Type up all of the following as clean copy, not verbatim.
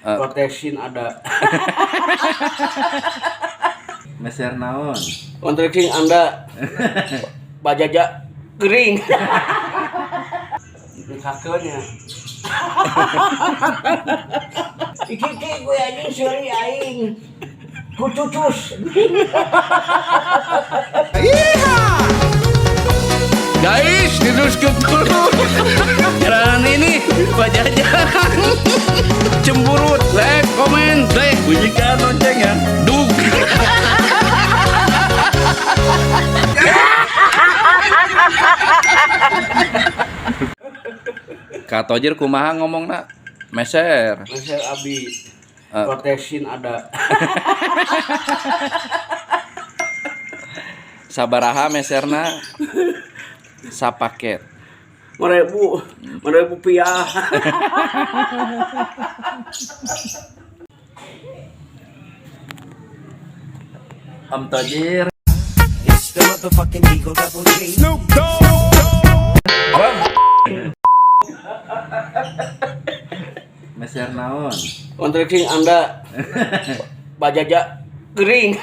Protesin ada. Meser naon? Kontreking Anda bajaja kering. Dikakeunnya. Iki ki gue anjing seuri aing. Kucucus. Guys, diteruskan dulu. Jalanan ini bajaja cemburut, like, komen, like, Bunyikan loncengnya. dug. Kak Tojir kumaha ngomongna? Meser. Meser abi. Protesin ada. Sabaraha meserna? Sapaket. Merebu, merebu piah. Om Tojir. It's the motherfucking Eagle Double G. Meser naon? Kontreking Anda bajaja kering.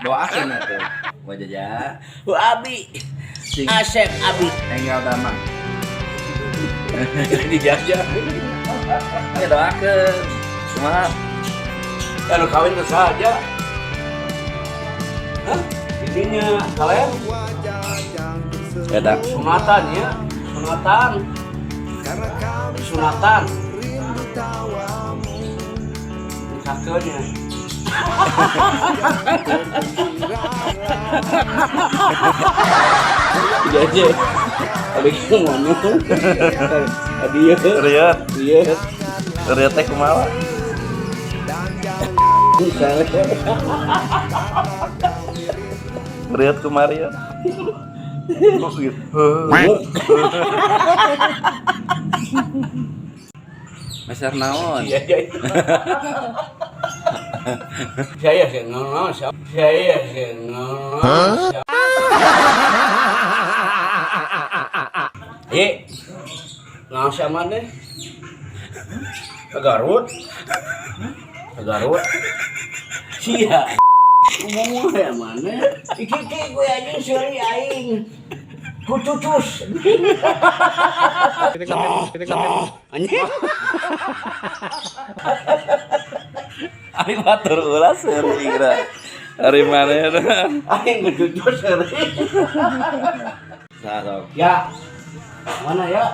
Doakeun atuh. Wajaja. Bu Abi, Sing Asep Abi. enggal damang. Dijajah. Ya doakeun. Kumaha? Kalau kawin ke saja. Hah? Ininya kalian Beda. sunatan ya, sunatan. Sunatan. Dikakeunnya. Dijajah. Abi ngomong. Abi ya. Riot. Iya. Riot teh kumaha? Riot kumaha riot? Kok gitu? Meser naon? Iya, iya. Saya sih ngono, saya sih ngono. Iya. Naon sama deh? Ke Garut. Ke Garut. Sia. Ngomong ya mana? Iki ki gue anjing seuri aing. Kucucus. Anjing. Ari batur ulah seuri geura. Ari manehna. Aing kucucus seuri. Saha sok? Ya. Mana ya?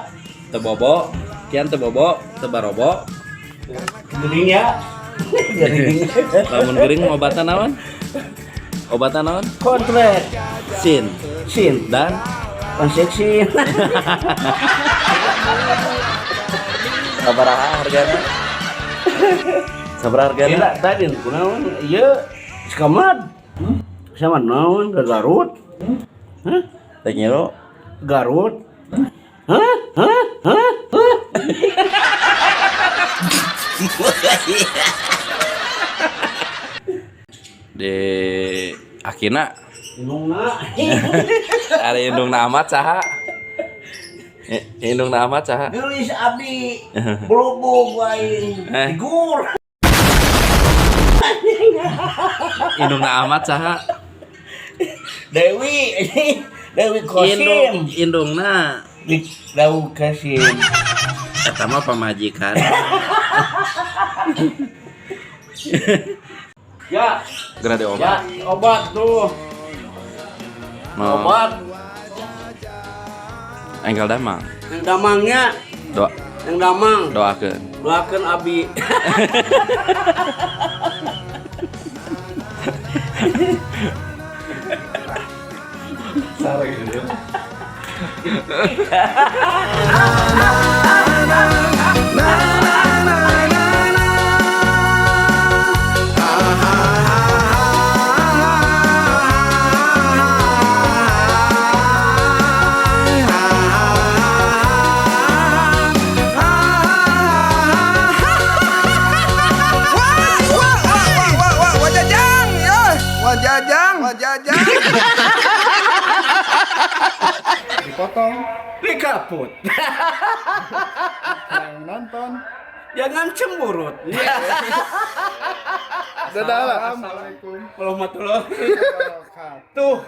Teu bobo, kian teu bobo, teu barobo. Gering ya. Gering. Lamun gering obatna naon? Obatna naon? Kontrak. Sin Sin. dan Konseksi. sabaraha hargana? Sabaraha hargana? Gila tadi kunaon? Ieu sekamad. Sama naon ke Garut? Hah? Teh ngilu. Garut? Hah? Hah? Hah? Hah? Di Akina Indungna. ari indungna amat saha? Indungna amat saha? Geulis abdi. Blubug aing. Eh. Digur. Indungna amat saha? Dewi. Dewi Kosim. Indungna Dewi Kosim. eta mah pamajikan. Ya, Geura di ya, obat. obat tuh. Mau Obat. enggal damang. Yang damangnya, Doa yang damang. doakeun. Doakeun abi. Wajajang ya, wajajang, wajajang. Dipotong Dikaput. yang nonton. Jangan cemburut. Dadah lah. Assalamualaikum Warahmatullahi wabarakatuh. Tuh.